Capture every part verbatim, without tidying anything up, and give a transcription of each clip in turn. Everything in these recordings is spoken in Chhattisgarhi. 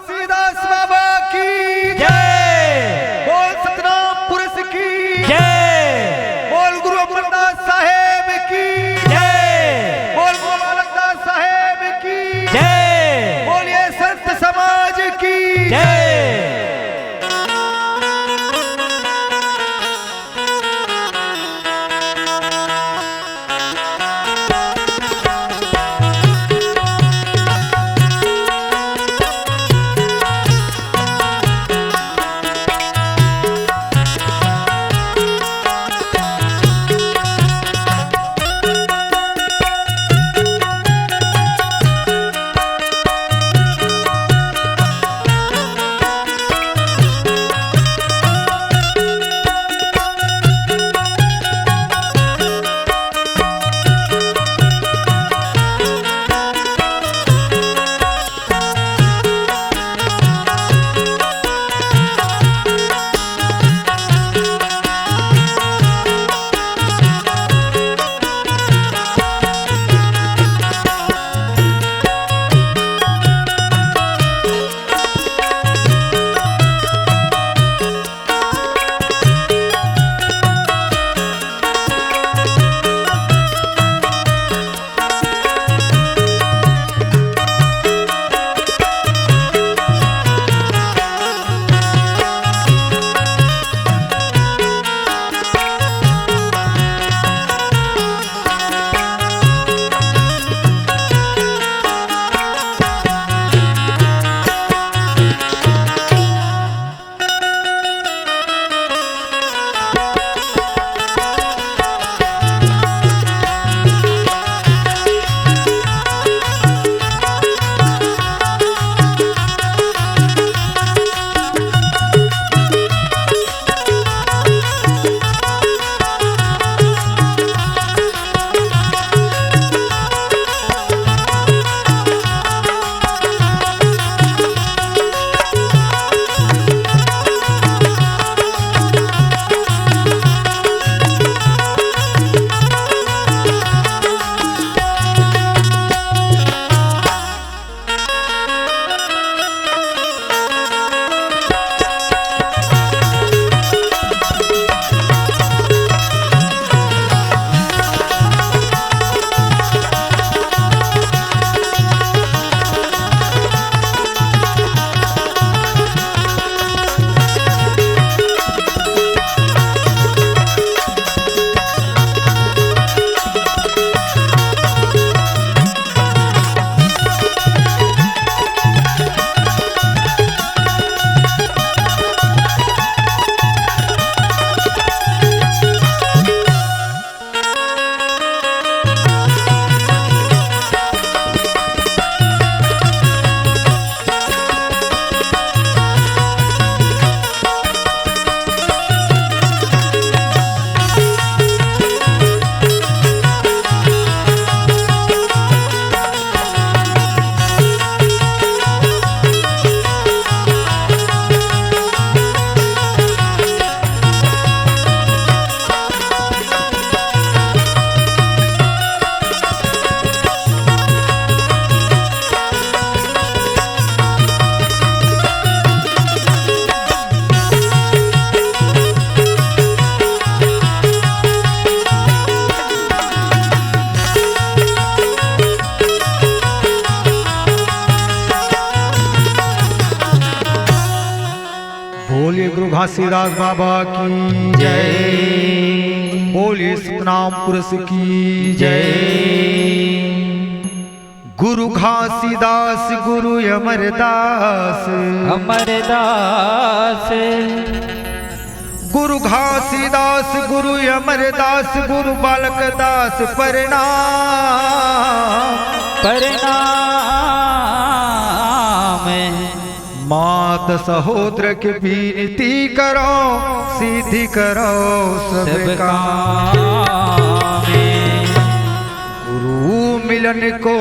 घासीदास बाबा की जय। बोल सतनाम पुरुष की जय। बोल गुरु अमरदास साहेब की जय। बोल गुरु बालकदास साहेब की जय। बोलिए संत समाज की जय। बोलिए गुरु घासीदास बाबा की जय। बोलिए सतनाम पुरुष की जय। गुरु घासीदास गुरु अमरदास। अमरदास। गुरु घासीदास गुरु अमरदास गुरु बालकदास प्रणाम। प्रणाम। मात सहोदर के विनती करो, सिद्धि करो सब सब काम। काम। गुरु मिलन को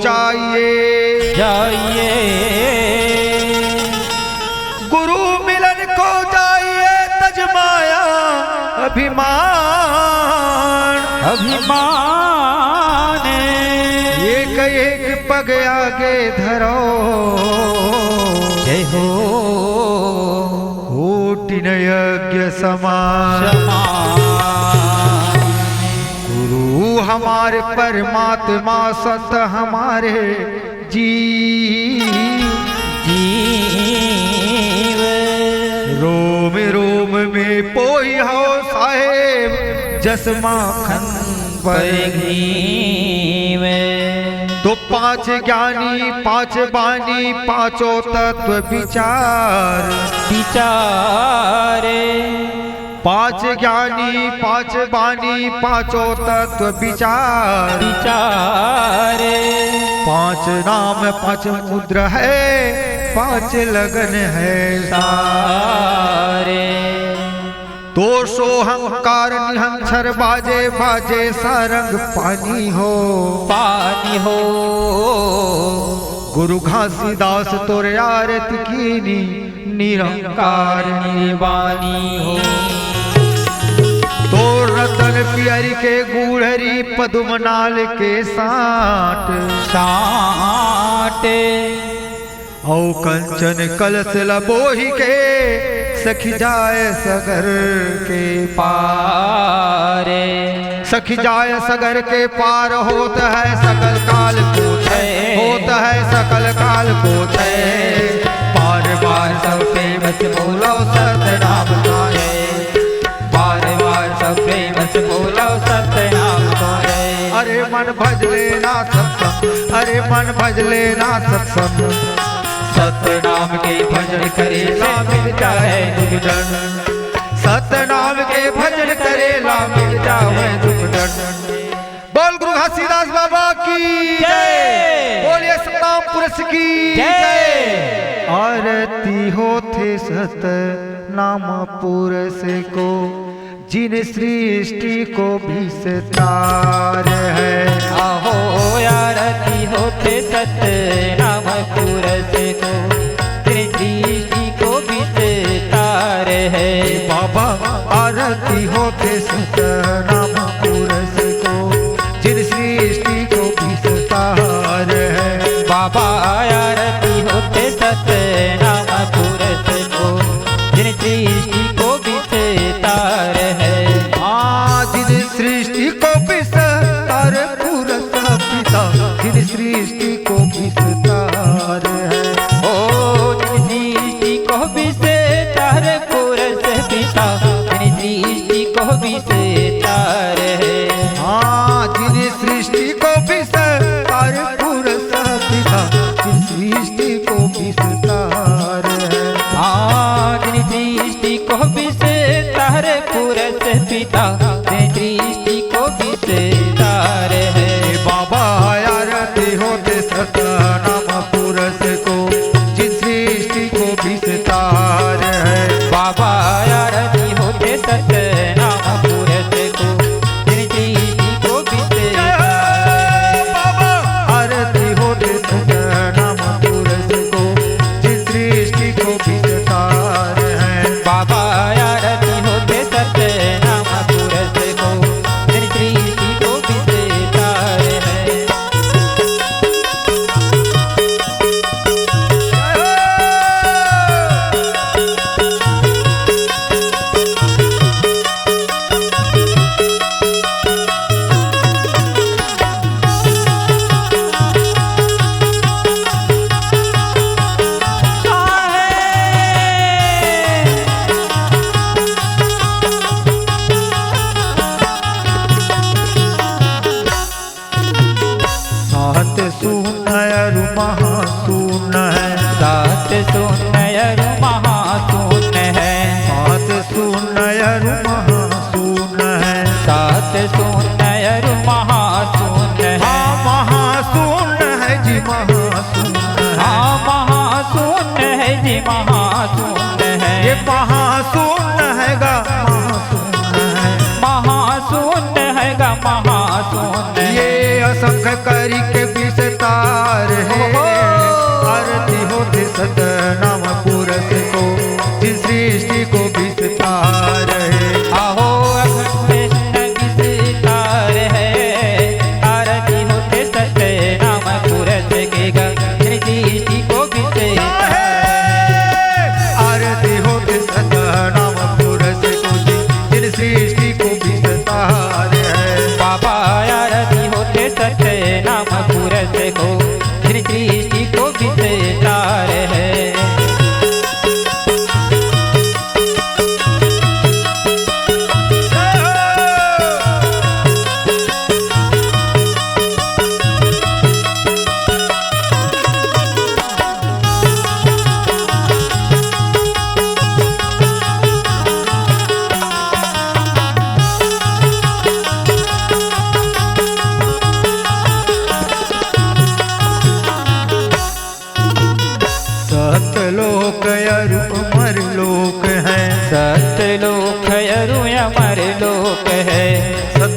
जाइए। जाइए। गुरु मिलन को जाइए, तज माया अभिमान। अभिमान। एक एक पग आगे धरो। जय हो। कोटिन यज्ञ समान। समान। गुरु हमारे परमात्मा, संत हमारे जी। जीव। रोम रोम में पोई हो साहेब, जस माखन पर घीव। तो पांच ज्ञानी, पांच बानी, पांचों तत्व विचार। विचार। पांच ज्ञानी, पांच बानी, पांचों तत्व विचार। विचार। पांच नाम पांच मुद्रा है, पांच लगन है सारे। तो सोहंकार निहंचर बाजे, बाजे सारंग पानी हो। पानी हो। गुरु घासीदास तोरे आरती कीनी, निरंकार निर्वाणी हो। तो रतन पियरी के गुढ़री, पदुम नाल के साट। साट। अउ कंचन कलश ल बोहि के, सखि जाय सगर के पार। सखि जाय सगर के पार, होत है सकल काल को क्षय, होत है सकल काल को क्षय। बार बार सब प्रेम से बोलो सतनाम गाए। बार बार सब प्रेम से बोलो सतनाम गाए। अरे मन भज लेना सत्संग, अरे मन भज लेना सत्संग। सतनाम के भजन करे ला मिट जाए दुख दंड। सतनाम के भजन करे ला मिट जाए दुख दंड। बोल गुरु घासीदास बाबा की जय। बोलिए सतनाम पुरुष की जय। जय। आरती होथे सतनाम पुरुष को, जिन सृष्टि को विस्तार है। आहो आरती होथे सतनाम पुरुष को, जिन सृष्टि को विस्तार है। बाबा आरती होथे सतनाम पुरुष को, जिन सृष्टि को विस्तार है। बाबा आरती होथे सतनाम पुरुष को, जिन सृष्टि को विस्तार है। हाँ, जिन सृष्टि को विस्तार पुरुष पिता, जिन सृष्टि को विस्तार है। ओ जिन सृष्टि को विस्तार पुरुष पिता, जिन सृष्टि को विस्तार है। हाँ, जिन सृष्टि को विस्तार पुरुष पिता, जिन सृष्टि को विस्तार है। हाँ, जिन सृष्टि को विस्तार पुरुष पिता, जिन सृष्टि को विस्तार है। बाबा आरती होथे सतनाम पुरुष को, जिन सृष्टि को विस्तार है। बाबा आरती होथे सतनाम पुरुष को, जिन सृष्टि को विस्तार है। बाबा आरती होथे सतनाम पुरुष को, जिन सृष्टि को विस्तार है। बाबा आरती होथे सतनाम पुरुष को, जिन सृष्टि को विस्तार है। सात शून्य अरु महाशून्य है। सात शून्य अरु महाशून्य है। सात शून्य अरु महाशून्य है। सात शून्य अरु महाशून्य है। हाँ, महाशून्य है जी, महाशून्य है। हाँ, महाशून्य है जी, महाशून्य है। ये महाशून्य है गा, महाशून्य है। महाशून्य है गा, महाशून्य है। ये असंख्य करी के विस्तार है। ओहो। आरती होथे सतनाम पुरुष को, जिन सृष्टि को विस्तार है। आहो अखंड विस्तार है। आरती होथे सतनाम पुरुष के गा, जिन सृष्टि को विस्तार है।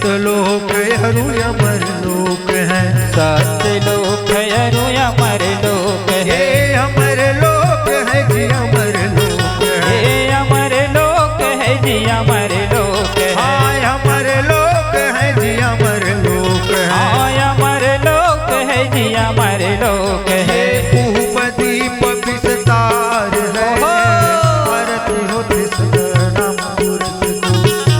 सतलोक अरु अमर लोक है। सतलोक अरु अमर लोक है। ये अमर लोक है जी, अमर लोक है। ये अमर लोक है जी, अमर लोक है। हाँ, अमर लोक है जी, अमर लोक है। हाँ, अमर लोक है जी, अमर लोक है। ये पूप दीप विस्तार है। ओहो। आरती होते सतनाम पुरुष को,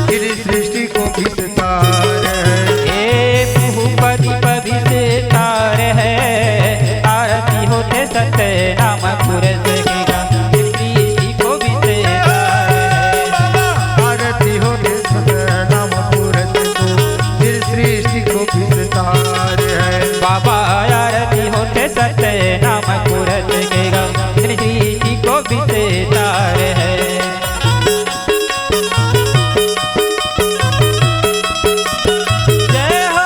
फिर सृष्टि को विस्तार है। हे प्रभु पद पवित्र तार है, आरती होते सत्य नाम पुरुष के गा। सृष्टि को विस्तार है। आरती होते सत्य नाम पुरुष को, फिर सृष्टि को विस्तार है। बाबा आरती होते सत्य नाम पुरुष के गा। सृष्टि को विस्तार है। जय हो।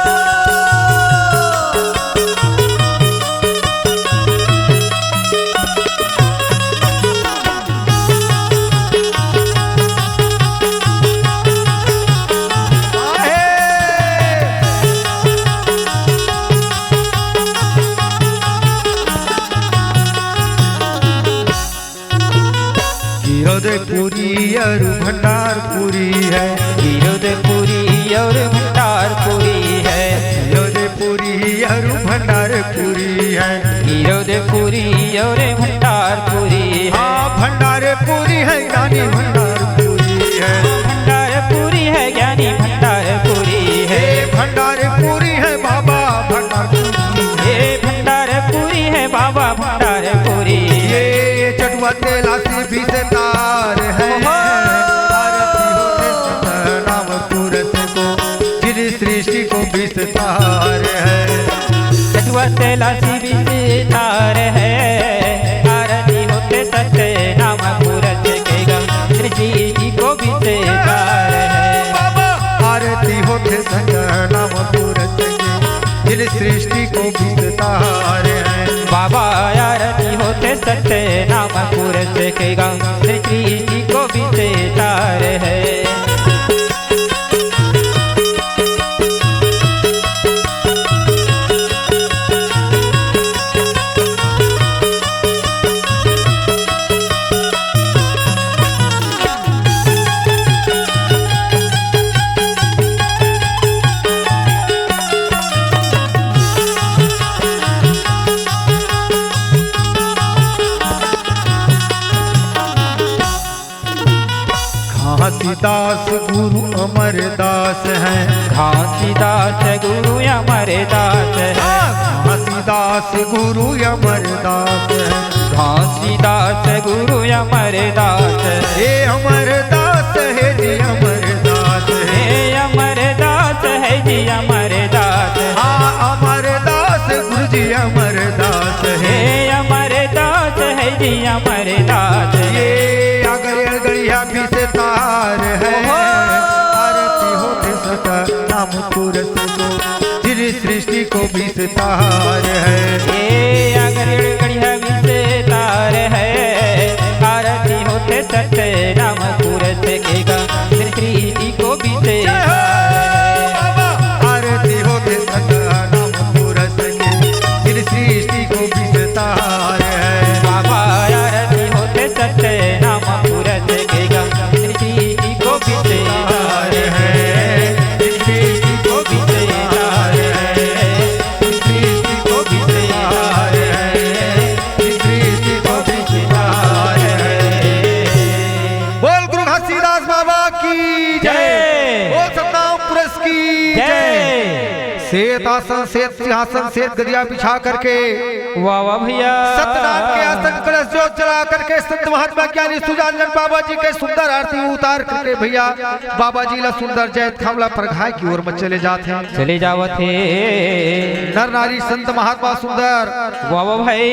गिरौदपुरी अरु भंडारपुरी है। गिरौदपुरी अरु भंडारपुरी है। गिरौदपुरी अरु भंडारपुरी है। गिरौदपुरी अरु भंडारपुरी है। हाँ, भंडारपुरी है, ज्ञानी भंडारपुरी है। भंडारपुरी है, ज्ञानी भंडारपुरी है। हे भंडारपुरी है, बाबा भंडारपुरी है। हे भंडारपुरी है, बाबा भंडारपुरी है। ये चटुआ तेलासी विस्तार है। ओहो। आरती होते सतनाम पुरुष को, फिर सृष्टि को विस्तार है। चटुआ तेलासी विस्तार है। आरती होते सत्य नाम पुरुष के गा। सृष्टि को विस्तार है। बाबा, आरती होते सतनाम पुरुष के, फिर सृष्टि को विस्तार है। बाबा आरती होते सत्य नाम पुरुष के गा। सृष्टि को विस्तार है। घासीदास गुरु अमरदास है। घासीदास गुरु अमरदास है। हाँ, घासीदास गुरु अमरदास है। घासीदास गुरु अमरदास। हे अमरदास है जी, अमरदास है। हे अमरदास है जी, अमरदास। हाँ, अमरदास गुरु जी, अमरदास है। हे अमरदास है जी, अमरदास। ये अगर गड़िया विस्तार है। ओहो। आरती होते सदा नाम पुरुष को, फिर सृष्टि को विस्तार है। हे अगर गड़िया विस्तार है। आरती होते सत्य नाम पुरुष के गा। सृष्टि को विस्तार है। जय हो बाबा। आरती होते सदा नाम पुरुष के, फिर सृष्टि को विस्तार है। बाबा आरती होते सत्य नाम पुरुष के गा। सृष्टि को विस्तार है। सृष्टि को विस्तार है। सृष्टि को विस्तार है। सृष्टि को विस्तार है। बोल गुरु घासीदास बाबा की जय। जय। बोल सतनाम पुरुष की जय। जय। श्वेत आसन, श्वेत सिंहासन, श्वेत गदिया बिछा करके वाह, वाह भैया। सत्यनारायण के आसन, कलश ज्योत जला करके संत महात्मा ज्ञानी सुजानंद बाबा जी के सुंदर आरती उतार करके भैया, बाबा जी ला सुंदर जैतखाम ला परघाय के ओर में चले जात हे। चले जावत हे। नर नारी संत महात्मा सुंदर वाह, वाह भाई।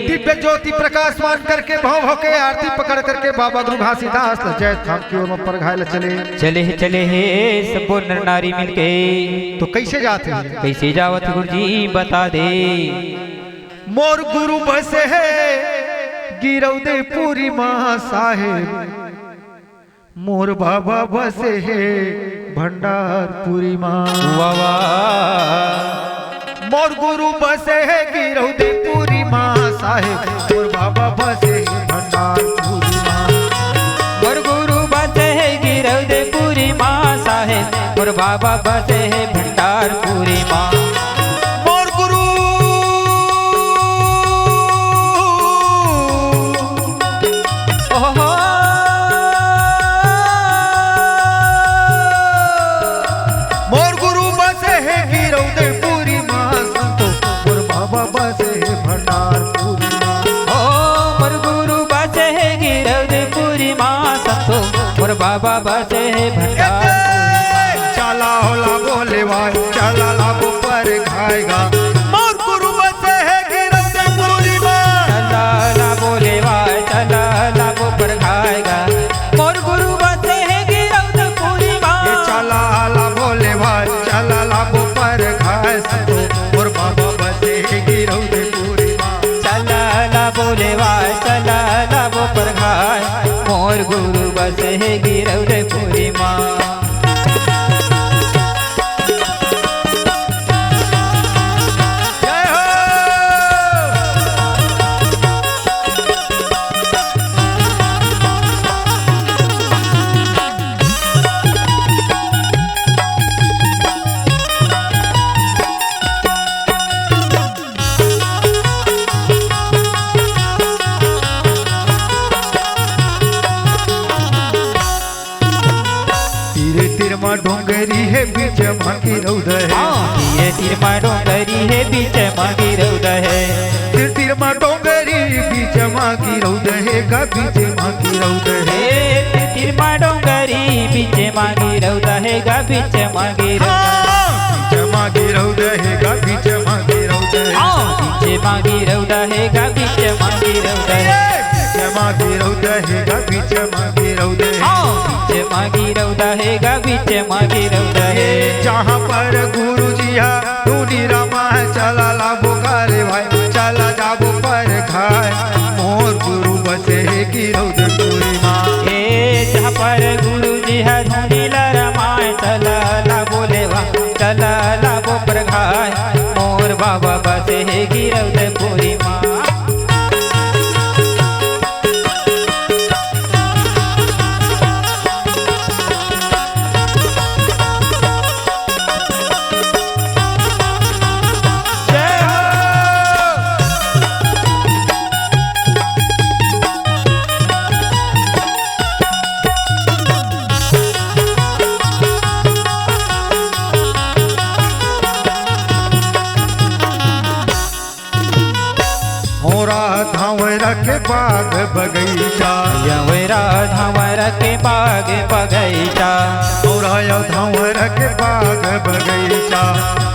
दिव्य ज्योति प्रकाशमान करके भव भव के आरती पकड़ करके बाबा गुरु घासीदास ला जैतखाम के ओर में परघाय ला चले। चले हे, चले हे, सबो नर नारी मिलके। तो कैसे जात हे? कैसे जावत हे गुरुजी, बता दे। मोर गुरु बसे हे गिरौदपुरी मा साहेब, मोर बाबा बसे हे भंडारपुरी मा। वाह, वाह। मोर गुरु बसे हे गिरौदपुरी मा साहेब, मोर बाबा बसे हे भंडारपुरी मा। मोर गुरु बसे हे गिरौदपुरी मा साहेब, मोर बाबा बसे हे भंडारपुरी मा। मोर गुरु ओहो। मोर गुरु बसे हे गिरौदपुरी मा संतो, मोर बाबा बसे हे भंडारपुरी मा। ओ, मोर गुरु बसे हे गिरौदपुरी मा संतो, मोर बाबा बसे हे भंडारपुरी मा। चला होला बोले भाई, चला लाबो परघाय गा। मोर गुरु बसे हे गिरौदपुरी मा। चला लाबो लेवा, चला लाबो परघाय गा। मोर गुरु बसे हे गिरौदपुरी मा। ए चला लाबो लेवा, चला लाबो परघाय संतो, मोर बाबा बसे हे गिरौदपुरी मा। चला लाबो लेवा, चला लाबो परघाय, मोर गुरु बसे हे गिरौदपुरी मा। जय हो। तीरे तीर मा डोंगरी हे, बीच मा गिरौद हे। हाँ, तीरे तीर मा डोंगरी हे, बीच मा गिरौद हे। तीर तीर मा डोंगरी, बीच मा गिरौद हे गा, बीच मा गिरौद हे। ए, तीर तीर मा डोंगरी, बीच मा गिरौद हे गा, बीच मा गिरौद। हाँ, बीच मा गिरौद हे गा, बीच मा गिरौद हे। हाँ, बीच मा गिरौद हे गा, बीच मा गिरौद हे। ए, बीच मा गिरौद हे गा, बीच मा गिरौद हे। हाँ, बीच मा गिरौद हे गा, बीच मा गिरौद हे। ए, जहाँ पर गुरुजी हा धुनी रमाय, चला लाबो गा रे भाई, चला जाबो परघाय, मोर गुरु बसे हे गिरौदपुरी मा। ए, जहाँ पर गुरुजी हा धुनी ला रमाय, चला लाबो लेवा, चला लाबो परघाय, मोर बाबा बसे हे गिरौदपुरी मा। जय हो। मोरा धांवरा के बाग बगइचा। यवरा धांवरा के बाग बगइचा। मोरा यो धांवरा के बाग बगइचा।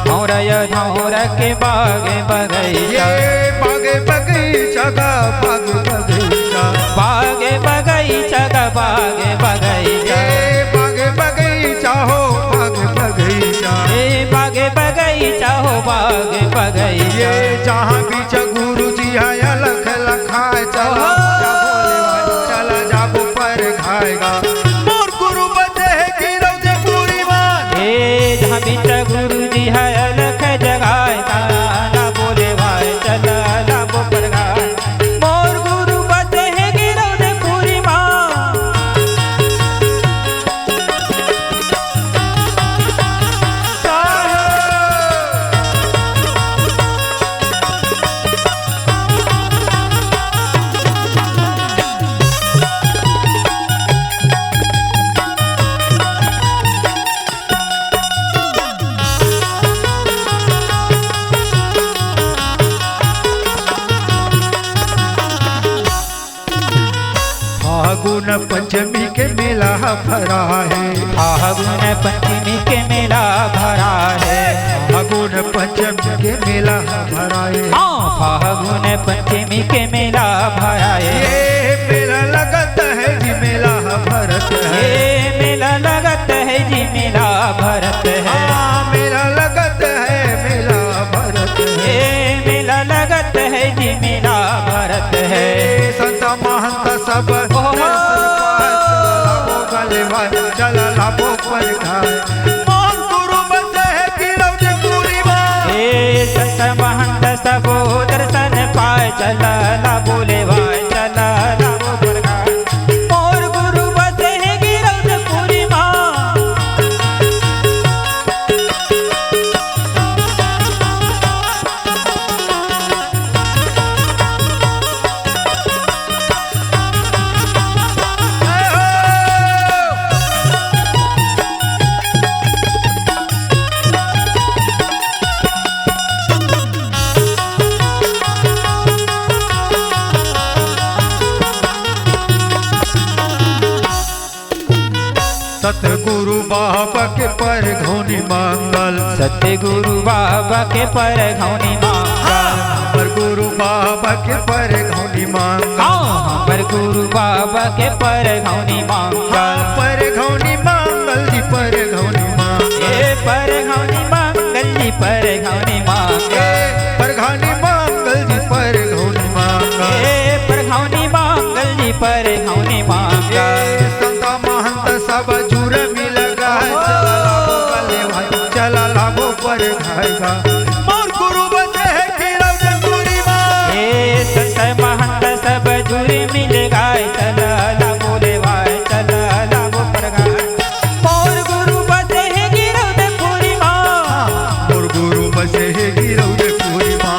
मोरा यो धांवरा के बाग बगइचा। ये बाग बगइचा गा बाग बगइचा। बाग बगइचा गा बाग बगइचा। ये बाग बगइचा हो बाग बगइचा। ए बाग बगइचा हो बाग बगइचा। ये जहाँ बीच गुरुजी हा अलख लखाय, चला ओहो। जा बोले भाई, चला जाबो परघाय गा। मोर गुरु बसे हे गिरौदपुरी मा। ए जहाँ बीच गुरुजी हा अलख जगाय, चला लाबो लेवाय, चला लाबो परघाय। मोर गुरु बसे हे गिरौदपुरी मा। फागुन पंचमी के मेला ह भरा हे। फागुन पंचमी के मेला भरा हे। फागुन पंचमी के मेला ह भरा हे। हाँ, फागुन पंचमी के मेला भरा हे। ये मेला लगत हे जी, मेला ह भरत हे। ये मेला लगत हे जी, मेला भरत हे। हाँ, मेला लगत हे, मेला भरत हे। ये मेला लगत हे जी, मेला भरत हे। संत महंत सब ओहो। दर्शन पाए, चला लाबो गा लेवा, चला लाबो परघाय। मोर गुरु बसे हे गिरौदपुरी मा। ए संत महंत सबो दर्शन पाए, चला लाबो लेवाय, चला लाबो परघाय। मोर गुरु बसे हे गिरौदपुरी मा। सतगुरु बाबा के परघौनी मंगल। सतगुरु बाबा के परघौनी मंगल। हमर गुरु बाबा के परघौनी मंगल। हाँ, हमर गुरु बाबा के परघौनी मंगल। परघौनी मंगल जी, परघौनी मंगल। ए परघौनी मंगल जी, परघौनी मंगल। ए परघौनी मंगल जी, परघौनी मंगल। ए परघौनी मंगल जी, परघौनी मंगल। ए संत महंत सब जुर मिल गा, चला लाबो परघाय गा। मोर गुरु बसे हे गिरौदपुरी मा। ए संत महंत सब जुर मिल गा, चला लाबो लेवाय, चला लाबो परघाय। मोर गुरु बसे हे गिरौदपुरी मा। मोर गुरु बसे हे गिरौदपुरी मा।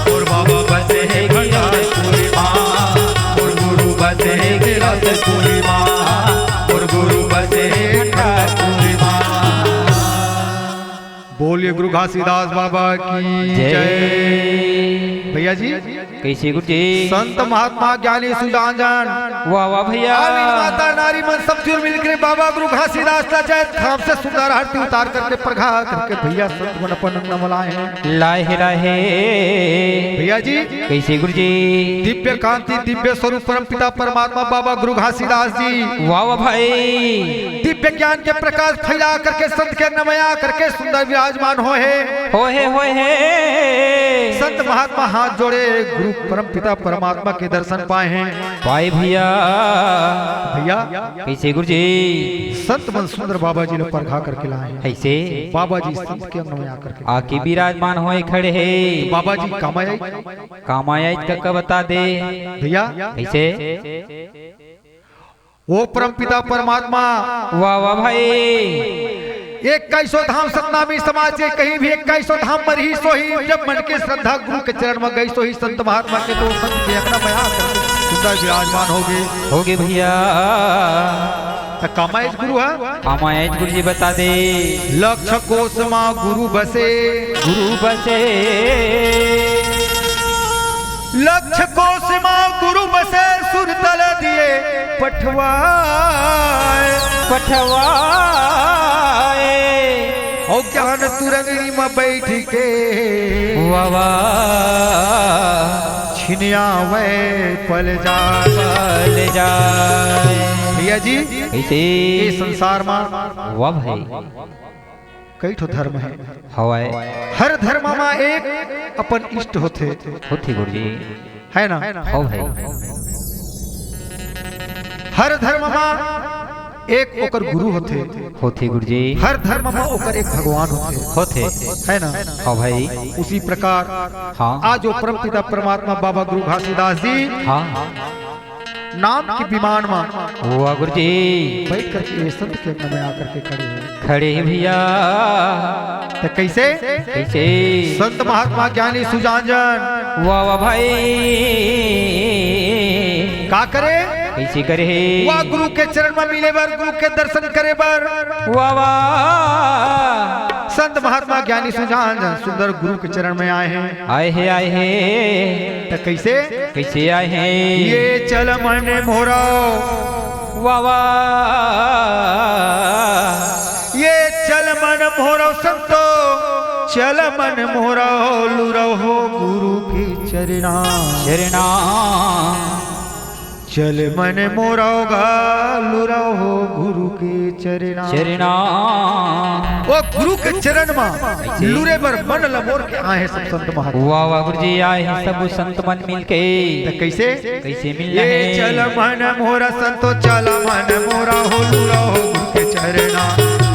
मोर बाबा बसे हे भंडारपुरी मा। मोर गुरु बसे हे गिरौदपुरी मा। मोर गुरु बसे हे भंडारपुरी मा। बोलिए गुरु घासीदास बाबा की जय। जय। भैया जी, कइसे गुरु जी? संत महात्मा ज्ञानी सुजान जन। वाह, वाह भैया। अउ इन माता नारी मन सब जुर मिलके बाबा गुरु घासीदास ला जय धाम से सुंदर आरती उतार करके परघा करके भैया संत मन अपन अंगना म लाए हे। लाए हे, लाए हे। भैया जी, कइसे गुरु जी? दिव्य कांति, दिव्य स्वरूप परम पिता परमात्मा बाबा गुरु घासीदास जी। वाह, वाह भाई। दिव्य ज्ञान के प्रकाश फैला करके संत के अंगना म आ करके सुंदर विराजमान होए हे। होए हे, होए हे। संत महात्मा हाथ जोड़े गुरु परम पिता परमात्मा के दर्शन पाए हे। पाए भैया। भैया। कइसे गुरु जी? संत मन सुंदर बाबा जी ला परघा करके लाए हे। कइसे? बाबा जी संत के अंगना म आ करके। आके विराजमान होए खड़े हे। बाबा जी कामा आए? कामा आए कका बता दे। भैया। कइसे? ओ परम पिता परमात्मा। वाह, वाह भाई। इक्कीसों धाम सतनामी समाज के कहीं भी इक्कीसों धाम म रहिस होही, जब मन के श्रद्धा गुरु के चरण म गइस होही, संत महात्मा के तो संत के अंगना म आ करके सुंदर विराजमान होगे। होगे भैया। त कामा आइस गुरु ह? कामा आइस गुरु जी बता दे। लक्ष कोस मा गुरु बसे। गुरु बसे। लक्ष कोस मा गुरु बसे, सुरतल दिए पठवाए। पठवाए। अउ ज्ञान तुरंगनी म बैठ के। वाह, वाह। छिनियावे पल जाए। पल जाए। भैया जी, कइसे? ये संसार मा वाह भाई। कई ठो धर्म हे। हवय। हर धर्म मा एक अपन इष्ट होथे। होथे गुरुजी। है ना? हव भाई। हर धर्म मा एक ओकर गुरु होथे। होथे गुरुजी। हर धर्म मा ओकर एक भगवान होथे। होथे। है ना? हव भाई। उसी प्रकार हाँ। आज वो परम पिता परमात्मा बाबा गुरु घासीदास जी हाँ। नाम के विमान मा वाह गुरुजी। बैठ करके ये संत के अंगना में आकर के खड़े हैं। खड़े हैं भैया। त कइसे? कइसे? संत महात्मा ज्ञानी सुजान जन। वाह, वाह भाई। का करे? कइसे करे हे? वाह, गुरु के चरण में मिले बर, गुरु के दर्शन करे बर। वाह, वाह। संत महात्मा ज्ञानी सुजान जन सुंदर गुरु के चरण में आए हैं। आए हे, आए हे। त कइसे? कइसे आए हे? ये चल मन मोरो। वाह, वाह। ये चल मन मोरो संतो, चल मन मोरो लुरो हो गुरु के चरणा। चरणा। चल मन मोरा गा लुरा हो गुरु के चरना। चरना। ओ गुरु के चरण म लुरे बर मन ल मोर के आए हे सब संत महात्मा। वाह, वाह, गुरु जी, आए हे सब संत मन मिलके। त कइसे? कइसे मिलना हे? चल मन मोरा संतो, चल मन मोरा हो लुरा हो गुरु के चरना।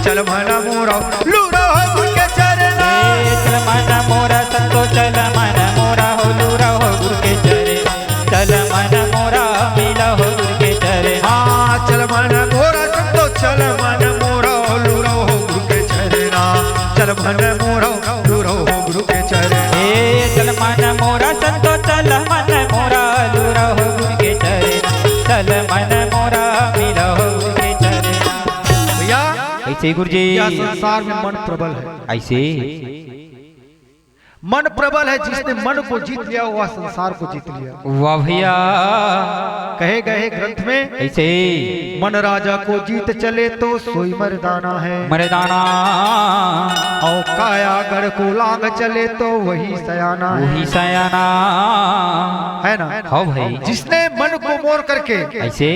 चल मन मोरा लुरा हो गुरु के चरना। ए, चल मन मोरा संतो, चल मन मोरा हो लुरा हो गुरु के चरना। चल मन मोरा मिला हो गुरु के चरना। हाँ, चल मन मोरा संतो, चल मन मोरा लुरा हो गुरु के चरना। चल मन मोरा लुरा हो गुरु के चरना। ए, चल मन मोरा संतो, चल मन मोरा लुरा हो गुरु के चरना। चल मन मोरा मिला हो गुरु के चरना। भैया, अइसे गुरु जी। यह संसार में मन प्रबल है। अइसे। मन प्रबल है, जिसने मन को जीत लिया, वह संसार को जीत लिया। वाह भैया। कहे गए ग्रंथ में, अइसे। मन राजा को जीत चले तो सोई मर्दाना है। मर्दाना। और कायागढ़ को लांग चले तो वही सयाना है। वही सयाना। है ना? हाँ भाई। जिसने मन को मोर करके, अइसे।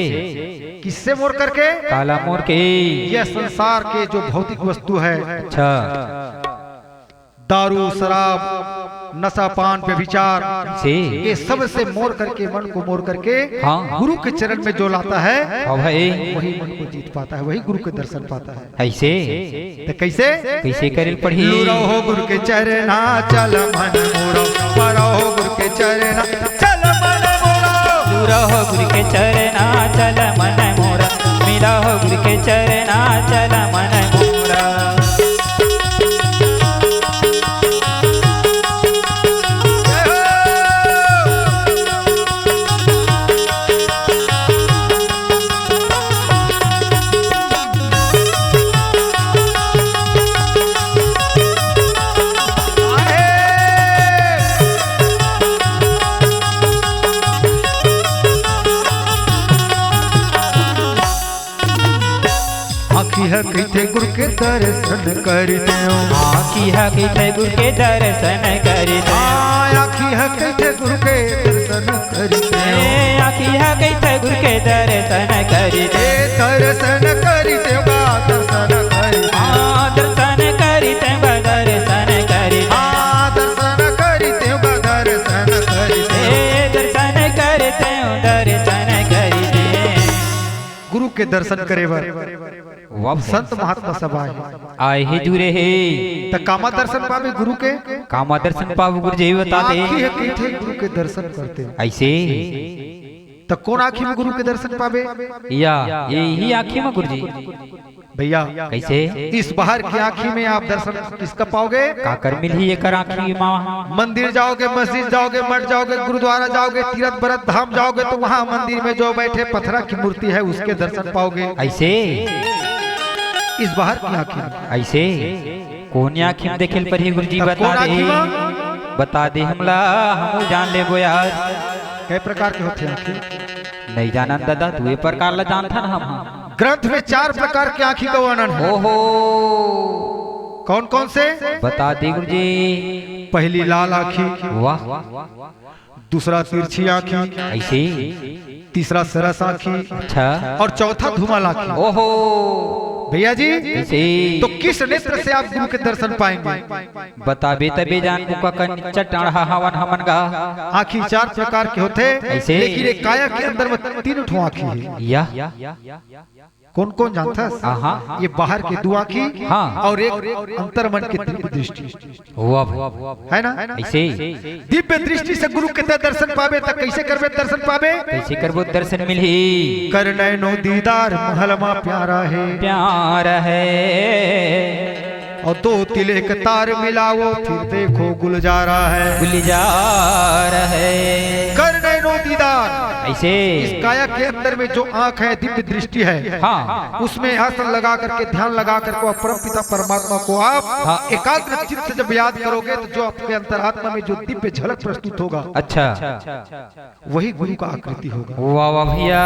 किससे मोर करके? काला मोर के। यह संसार के जो भौतिक वस्तु है, अच्छा। दारू, शराब, नशा, पान, व्यभिचार, से। ये सब से मोर करके, मन को मोर करके, हाँ। गुरु के चरण में जो लाता है, हाँ भाई। वही मन को जीत पाता है, वही गुरु के दर्शन पाता है। अइसे? त कइसे? कइसे करे ल पड़ही? लुरा हो गुरु के चरना, चल मन मोरा, परा हो गुरु के चरना, चल मन मोरा। लुरा हो गुरु के चरना, चल मन मोरा, मिला हो गुरु के चरना, चल मन मोरा। आँखी ह कहिथे गुरु के दर्शन करितेंव। आँखी ह कहिथे गुरु के दर्शन करितेंव। हाँ, आँखी ह कहिथे गुरु के दर्शन करितेंव। ए, आँखी ह कहिथे गुरु के दर्शन करितेंव। ए, दर्शन करितेंव गा, दर्शन करितेंव। हाँ, दर्शन करितेंव गा, दर्शन करितेंव। हाँ, दर्शन करितेंव गा, दर्शन करितेंव। ए, दर्शन करितेंव, दर्शन करितेंव। गुरु के दर्शन करे बर वाह, संत महात्मा सब आए हे। आए हे, जुरे हे। त कामा दर्शन पाबे गुरु के? कामा दर्शन पाबे गुरु जी, बता दे। आँखी ह कहिथे गुरु के दर्शन करतेंव। अइसे? त कोन आँखी में गुरु के दर्शन पाबे? या, यही आँखी में गुरु जी। भैया, कइसे? इस बाहर की आँखी में आप दर्शन किसका पाओगे? काकर मिलही एकर आँखी मा? मंदिर जाओगे, मस्जिद जाओगे, मठ जाओगे, गुरुद्वारा जाओगे, तीरथ बरत धाम जाओगे, तो वहाँ मंदिर में जो बैठे पत्थरा की मूर्ति है, उसके दर्शन पाओगे। अइसे? इस बाहर की आँखी में। अइसे? कोन आँखी में देखे ल पड़ही गुरु जी, त बता कोन दे। आँखी में? बता दे हमला, हमू जान लेबो यार। कई प्रकार के होथे आँखी? नइ जानन दादा, दुए प्रकार ला जानथन हम। ग्रंथ में चार प्रकार के आँखी के वर्णन हे। ओहो। कौन कौन से? बता दे गुरु जी। पहली लाल आँखी। वाह। दूसरा तिरछी आँखी। अइसे? तीसरा सरस आँखी। अच्छा। और चौथा धूमल आँखी। ओहो। भैया जी, कइसे? तो किस नेत्र से आप गुरु के दर्शन पाएंगे? बताबे तबे जानबो कका, निच्चट अंड़हा हवन हमन गा। आँखी चार प्रकार के होथे, अइसे? लेकिन ये काया के अंदर में तीन ठो आँखी हे। या। कोन कोन जानथस? आहा। ये बाहर के दू आँखी, हाँ। और एक अंतर मन के दिव्य दृष्टि। वाह भाई। है ना? अइसे? दिव्य दृष्टि से गुरु के ते दर्शन पाबे, त कइसे करबे दर्शन पाबे? कइसे करबो दर्शन मिलही? कर नैनो दीदार महल मा प्यारा हे। प्यारा हे। और दो तिलक तार मिलाओ, फिर देखो गुलजारा है। गुलजारा है। कर नैनो दीदार। अइसे? इस काया के अंदर में जो आँख है, दिव्य दृष्टि है, हाँ। उसमें आसन लगा करके, ध्यान लगा करके, और परम पिता परमात्मा को आप हाँ। एकाग्र चित्त से जब याद करोगे, तो जो आपके अंतरात्मा में जो दिव्य झलक प्रस्तुत होगा, अच्छा। वही गुरु का आकृति होगा। वाह, वाह भैया।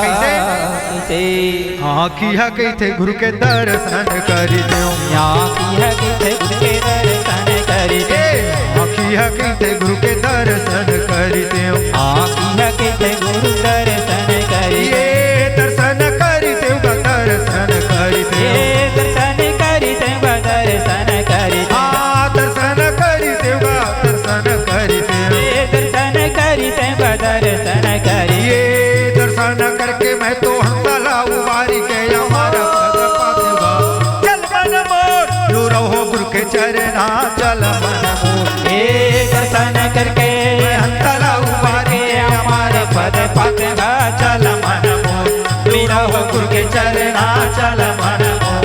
कैसे? कैसे? आँखी ह कहिथे गुरु के दर्शन करितेंव। आँखी ह कहिथे गुरु के दर्शन करितेंव। ए, आँखी ह कहिथे गुरु के दर्शन करितेंव। आँखी ह कहिथे गुरु दर्शन करी। हाँ, दर्शन करी देवगा, दर्शन करी देव। ये दर्शन करी देवगा, दर्शन करी। ये दर्शन करके मैं तो हंसला उबारी के अमर पद पादेगा। चल मन मोर, लूरहो गुरु के चरना, चल मन मोर। ये दर्शन करके मैं हंसला उबारी के अमर पद पादेगा। चल मन मोर, लूरहो गुरु के चरना, चल मन मोर।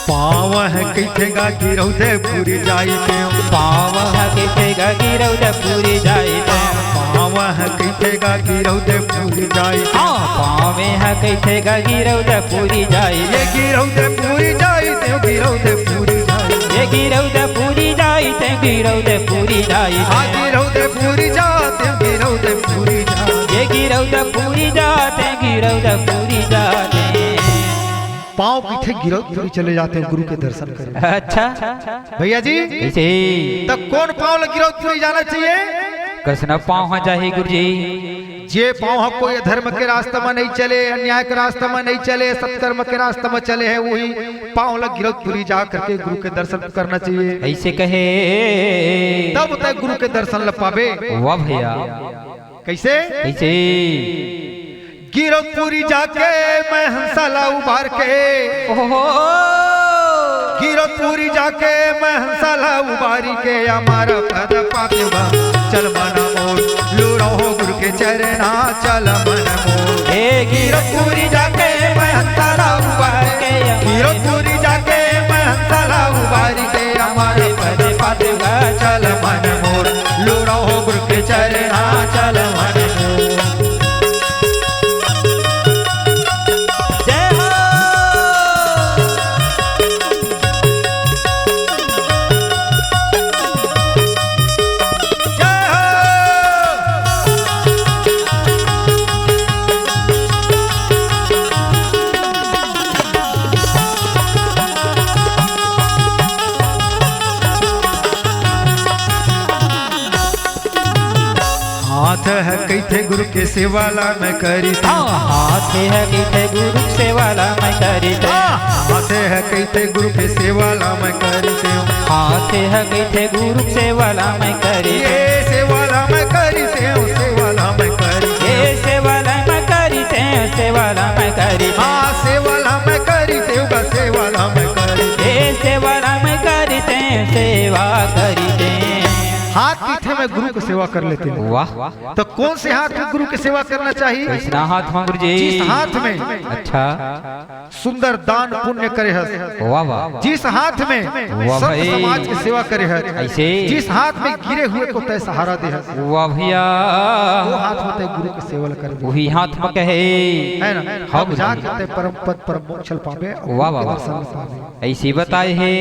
पाँव ह कहिथे गा गिरौदपुरी जाई तें। पाँव ह कहिथे गा गिरौदपुरी जाई तें। पाँव ह कहिथे गा गिरौदपुरी जाई। हाँ, पाँव ह कहिथे गा गिरौदपुरी जाई। ये गिरौदपुरी जाई तें, गिरौदपुरी जाई। ये गिरौदपुरी जाई तें, गिरौदपुरी जाई। हाँ, गिरौदपुरी जाई तें, गिरौदपुरी जाई। ये गिरौदपुरी जाई तें, गिरौदपुरी जाई। पाँव कहिथे गिरौदपुरी चले जाते हैं गुरु के दर्शन करे। अच्छा। भैया जी, कैसे? त कोन पाँव ल गिरौदपुरी जाना चाहिए? कइसना पाँव ह जाही गुरुजी? जे पाँव ह कोई अधर्म के रास्ता म नइ चले, अन्याय के रास्ता म नइ चले, सत्कर्म के रास्ता म चले हे, उही पाँव ल गिरौदपुरी जा करके गुरु के दर्शन करना चाहिए। अइसे कहे। तब तैं गुरु के दर्शन ल पाबे। वाह भैया। कइसे? कइसे? गिरौदपुरी जाके मैं हंसा ला उबार के। ओहो। गिरौदपुरी जाके मैं हंसा ला उबारी के, अमर पद पादेगा चल मन मोर, लूरहो गुरु के चरना चल मन मोर। हे गिरौदपुरी जाके मैं हंसा ला उबार के, गिरौदपुरी जाके मैं हंसा ला उबारी के, अमर पद पादेगा चल मन मोर, लूरहो गुरु के चरना चल मन मोर। जय हो। जय हो। हाथ ह कहिथे गुरु के सेवा ला मैं करितेंव। हाँ, हाथ ह कहिथे गुरु के सेवा ला मैं करितेंव। हाँ, हाथ ह कहिथे गुरु के सेवा ला मैं करितेंव। हाथ ह कहिथे गुरु के सेवा ला मैं करितेंव। ये सेवा ला मैं करितेंव, सेवा ला मैं करितेंव। ये सेवा ला मैं करितेंव, सेवा ला मैं करितेंव। हाँ, सेवा ला मैं करितेंव, बस सेवा ला मैं करितेंव। ये सेवा ला मैं करितेंव, सेवा करितेंव। हाथ कहिथे मैं गुरु के सेवा कर लेतेंव। वाह। त कोन से हाथ में गुरु के सेवा करना चाहिए? कइसना हाथ में गुरुजी? जिस हाथ में अच्छा। सुंदर दान पुण्य करे हस। वाह, वाह। जिस हाथ में वाह संत भाई। समाज के सेवा करे हस। अइसे। जिस हाथ में गिरे हुए को तैं सहारा दे हस। वाह भैया। वो हाथ में तैं गुरु के सेवा करे दे। उही हाथ में कहे। है ना? हाँ तब गुरुजी। जाके तैं परम पद, परम मोक्ष ल पाबे। वाह, वाह, वाह। दर्शन ल पाबे। अइसे बताए हे।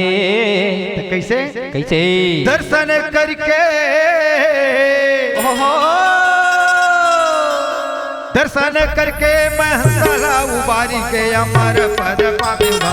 त कइसे? कइसे? दर्शन करके। ओहो। दर्शन करके मैं हंसा ला उबारी के अमर पद पाबेंव।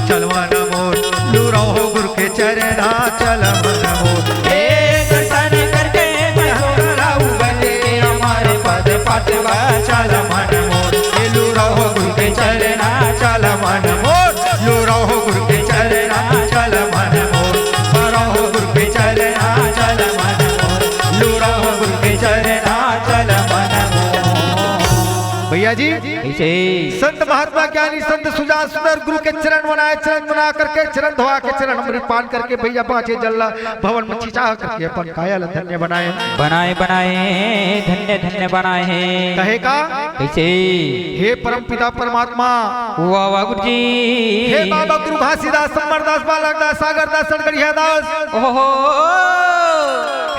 चल मन मोर, लूरहो गुरु के चरना, चल मन मोर। हे दर्शन करके मैं हंसा ला उबारी के अमर पद पाबेंव। चल मन मोर, हे लूरहो गुरु के चरना, चल मन मोर। लूरहो गुरु के चरना, चल मन मोर। लूरहो गुरु के चरना, चल मन मोर। लूरहो गुरु के चरना, चल मन मोर। भैया जी, कइसे? संत महात्मा ज्ञानी संत सुजान सुंदर गुरु के चरण बनाए, चरण बना करके, चरण धोआ के, चरण अमृत पान करके, भैया बाँचे जल ला भवन में छिंचा करके अपन काया ला धन्य बनाए। बनाए, बनाए, धन्य, धन्य बनाए हे। कहे का? कइसे? हे परम पिता परमात्मा। वाह, वाह, गुरुजी। हे बाबा गुरु घासीदास, समरदास, बालकदास, सागरदास, सड़गड़िया दास। ओहो।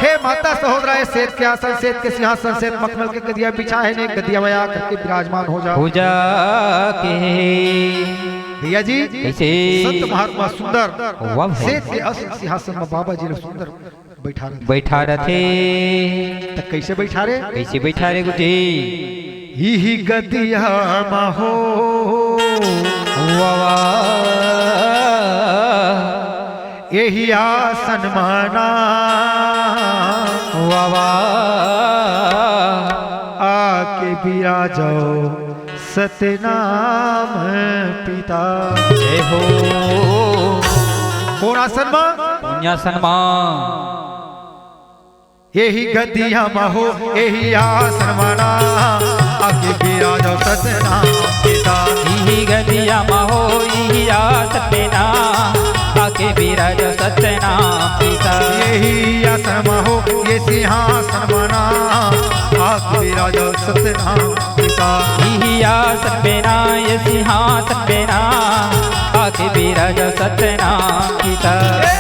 हे माता सहोदरा, ए सेत के आसन, सेत के सिंहासन, सेत मखमल के गदिया बिछा हे, ने गदिया में आकर के विराजमान हो जा। हो जा के। भैया जी, कैसे? संत महात्मा सुंदर वाह भाई। सेत के असन सिंहासन में बाबा जी ने सुंदर बैठा रथे। बैठा रथे। त कैसे बैठा रे? कैसे बैठा रे गुरुजी? इही गदिया मा हो। वाह, वाह। एही आसन माना। वाह, वाह। आके बिराजो सतनाम पिता। जय हो। कोन आसन मा? पुण्यासन मा। एही गदिया मा हो, एही आसन माना, आके बिराजो सतनाम पिता। इही गदिया मा हो, इही आसन में ना, आके बिराजो सतनाम पिता। एही आसन मा हो, ए सिंहासन माना, आके बिराजो सतनाम पिता। इही आसन में ना, ए सिंहासन में ना, आके बिराजो सतनाम पिता। ए,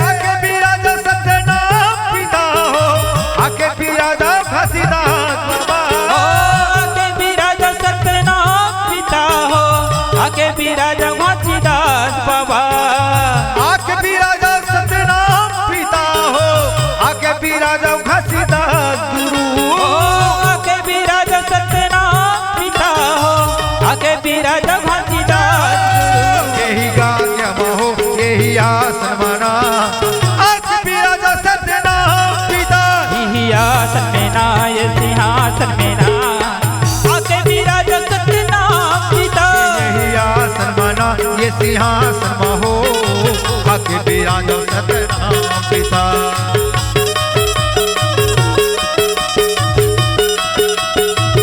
आके बिराजो सतनाम पिता हो, आके बिराजो घासीदास बाबा। ओ, आके बिराजो सतनाम पिता हो, आके बिराजो घासीदास बाबा। आके बिराजो सतनाम पिता हो, आके बिराजो घासीदास गुरु। ओ, आके बिराजो सतनाम पिता हो, आके बिराजो घासीदास गुरु। एही गदिया मा हो, एही आसन माना, आके बिराजो सतनाम पिता। इही आसन में ना, ए सिंहासन में ना, आके बिराजो सतनाम पिता। एही आसन माना, ए सिंहासन मा हो, आके बिराजो सतनाम पिता।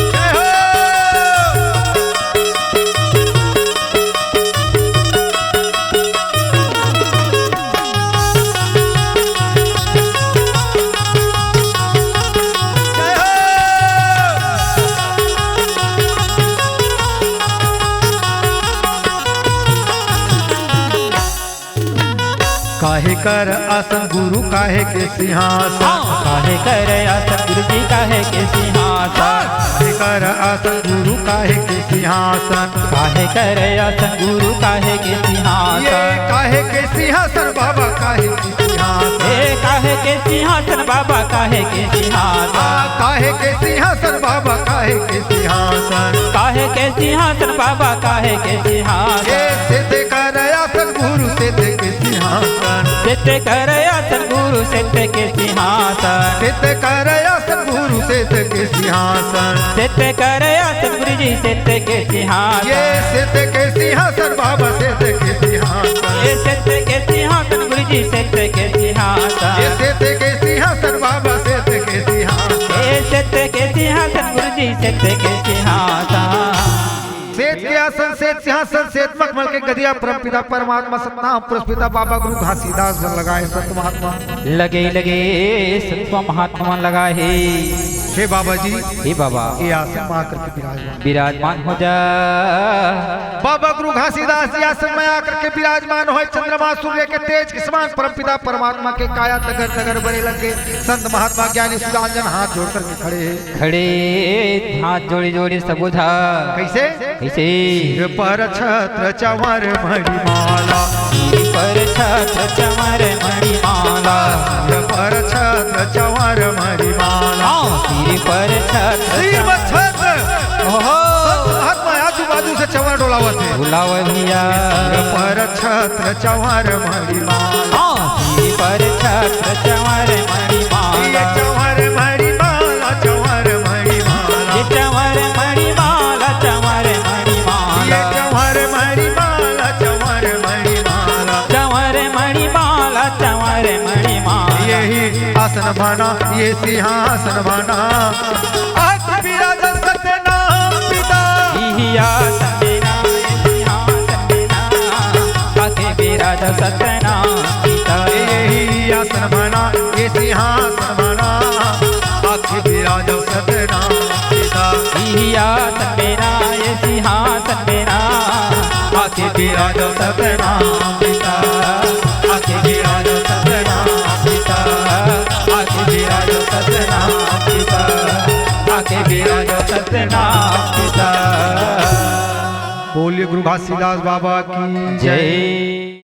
जय हो। काहे कर आसन गुरु, काहे के सिंहासन। हाँ, काहे कर आसन गुरु जी, काहे के सिंहासन। काहे कर आसन गुरु, काहे के सिंहासन। काहे कर आसन गुरु, काहे के सिंहासन। ए काहे के सिंहासन बाबा, काहे के सिंहासन। ए काहे के सिंहासन बाबा, काहे के सिंहासन। आ, काहे के सिंहासन बाबा, काहे के सिंहासन। काहे के सिंहासन बाबा, काहे के सिंहासन। ए सेत कर आसन गुरु, सेत के सिंहासन। सेत कर आसन गुरु, सेत के सिंहासन। सेत कर आसन गुरु, सेत के सिंहासन। सेत कर आसन गुरु जी, सेत के सिंहासन। ए सेत के सिंहासन बाबा, सेत के सिंहासन। ए सेत के सिंहासन गुरु जी, सेत के सिंहासन। ए सेत के सिंहासन बाबा, सेत के सिंहासन। ए सेत के सिंहासन गुरु जी, सेत के सिंहासन। सेत के आसन, सेत सिंहासन, सेत मखमल के गदिया, परमपिता परमात्मा सतनाम पुरस्पिता बाबा गुरु घासीदास बर लगाए संत महात्मा। लगे लगे संत महात्मा मन लगाए हे। हे बाबा जी, हे बाबा। ए आसन मा आकर के विराजमान। विराजमान हो जा। बाबा गुरु घासीदास जी आसन में आकर के विराजमान होय, चंद्रमा सूर्य के तेज के समान परमपिता परमात्मा के काया तगर तगर बरे लगे। संत महात्मा ज्ञानी सुधांजन हाथ जोड़ करके खड़े हे। खड़े हाथ जोड़ी जोड़ी सबो झा। कैसे? कैसे? सिर पर छत्र चंवर मणिमाला। सिर पर छत्र चंवर मणिमाला। सिर पर छत्र चंवर मणिमाला। हाँ, सिर पर छत्र सिर पर छत्र। ओहो। संत महात्मा आजू बाजू से चंवर डोलावत हे। डोलावत भैया। सिर पर छत्र चंवर मणिमाला। हाँ, सिर पर छत्र चंवर मणिमाला। ये चंवर मणिमाला, चंवर मणिमाला। ये चंवर मणिमाला, चंवर मणिमाला। ये चंवर मणिमाला, चंवर मणिमाला। चंवर मणिमाला, चंवर मणिमाला। एही आसन माना, ए सिंहासन माना। आके बिराजो सतनाम पिता। इही आसन में ना, ए सिंहासन में ना, आके बिराजो सतनाम पिता। एही आसन माना, ए सिंहासन माना, आके बिराजो सतनाम पिता। इही आसन में ना, ए सिंहासन में ना, आके बिराजो सतनाम पिता। आके बिराजो सतनाम पिता। आके गुरु घासीदास बाबा की जय।